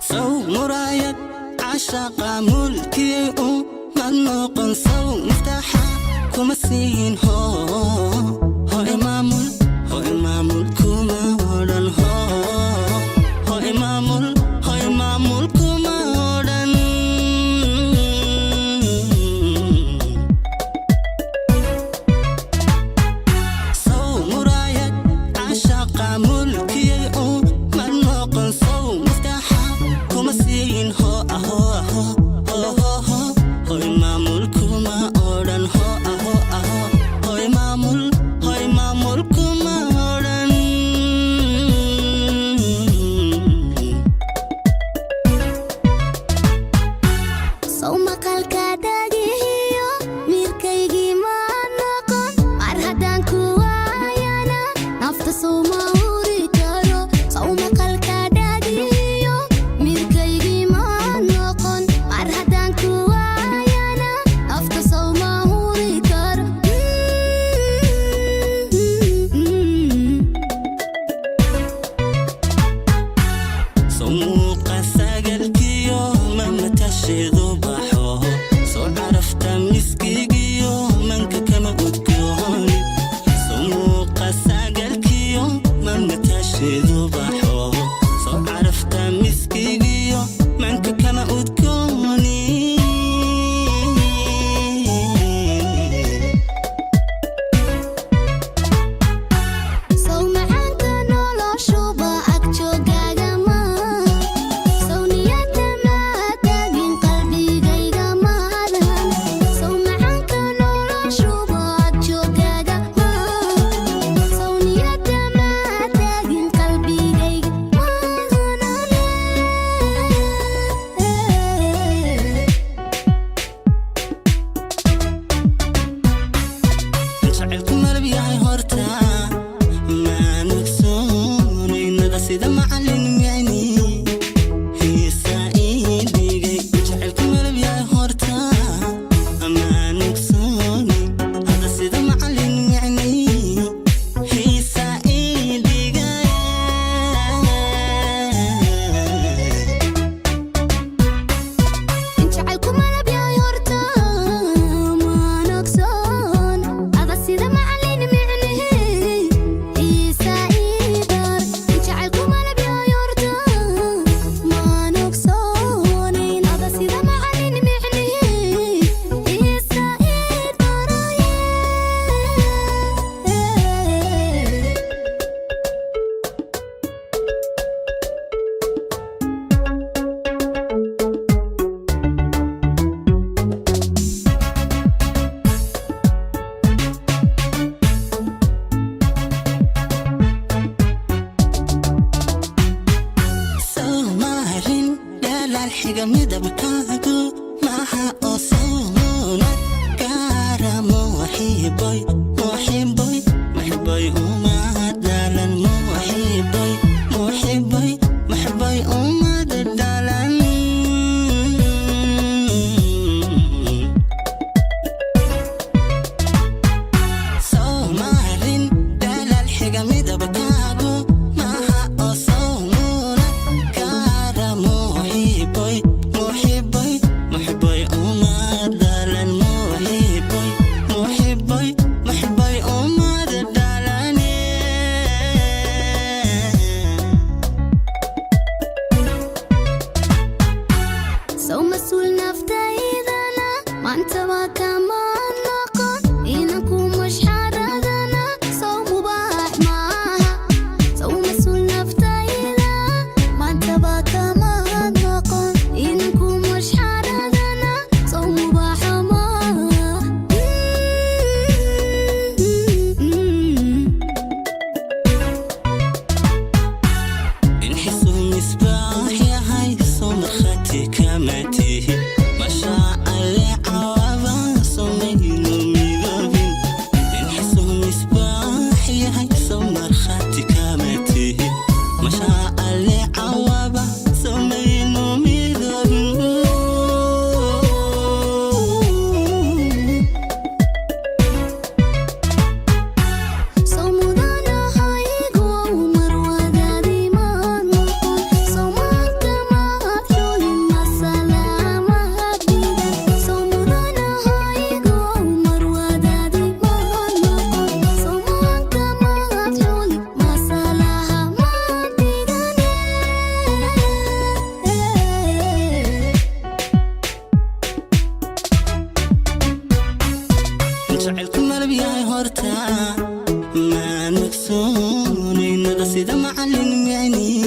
Sow muraayad cashaqa mulkiyey u mad noqon? Sow miftaxa kuma siin? Hoo, ho imaamul, ho imaamul kuma odhan. Ho, ho imaamul, ho imaamul kuma odhan. Sow muraayad cashaqa mulkiyey u mad noqon? Sow miftaxa kuma siin? Ho aho aho, ho ho ho, ho imaamul kuma odhan. Ho aho aho, ho imaamul, ho imaamul kuma odhan. Sow maqalka dhagihiyo miirkaygii ma noqon? Mar haddaan ku waayana nafta sow ma huri karo? Sow maqalka dhagihiyo miirkaygii ma noqon? Mar haddaan ku waayana nafta sow ma huri karo? Sow muuqa sagalkiyo mamatasheedu baxo? Soo carafta miskigiyo manka kama udgooni? Sow muuqa sagalkiyo mamatasheedu baxo? Soo carafta miskigiyo manka kama udgooni? Sow macaanka noloshuba ag joogaaga maaha? Sow niyadda maadagin, qalbigayga maadhan? Sow macaanka noloshuba ag joogaaga maaha? Sow niyadda maadagin, qalbigayga maahanane? Jacaylku malab yahay horta maan ogsoonaynada sida macallin micni hiisa ii dhigay. Jacaylku malab yahay horta maan ogsoonayn hada sida macallin micni hiisa ii dhigay. Jacaylku malab yahay horta maan ogsoon ada sida macallin micnihi ciisa ii bar. Jacaylku malab yahay horta maan ogsoonayn ada sida macallin micnihi ciisa ii baraye. Soomarin dhalaal xiga midabkaagu maaha oo sawna gaara. Muxiboy, muxiboy, muxiboy uma dhalan. Muxiboy, muxiboy, muxiboy uma dhalan. Soomarin dhalaal xiga midabkaagu maaha oo sawmuna gaara. Muxiboy, muxiboy, muxiboy uma dhalan. Muxiboy, muxiboy, muxiboy uma dhalane. Sow mas-uul naftaydana maanta waa kama noqon inaan ku mashxaradana? Sow mubaax maaha? Sow Ada sida macalin micni.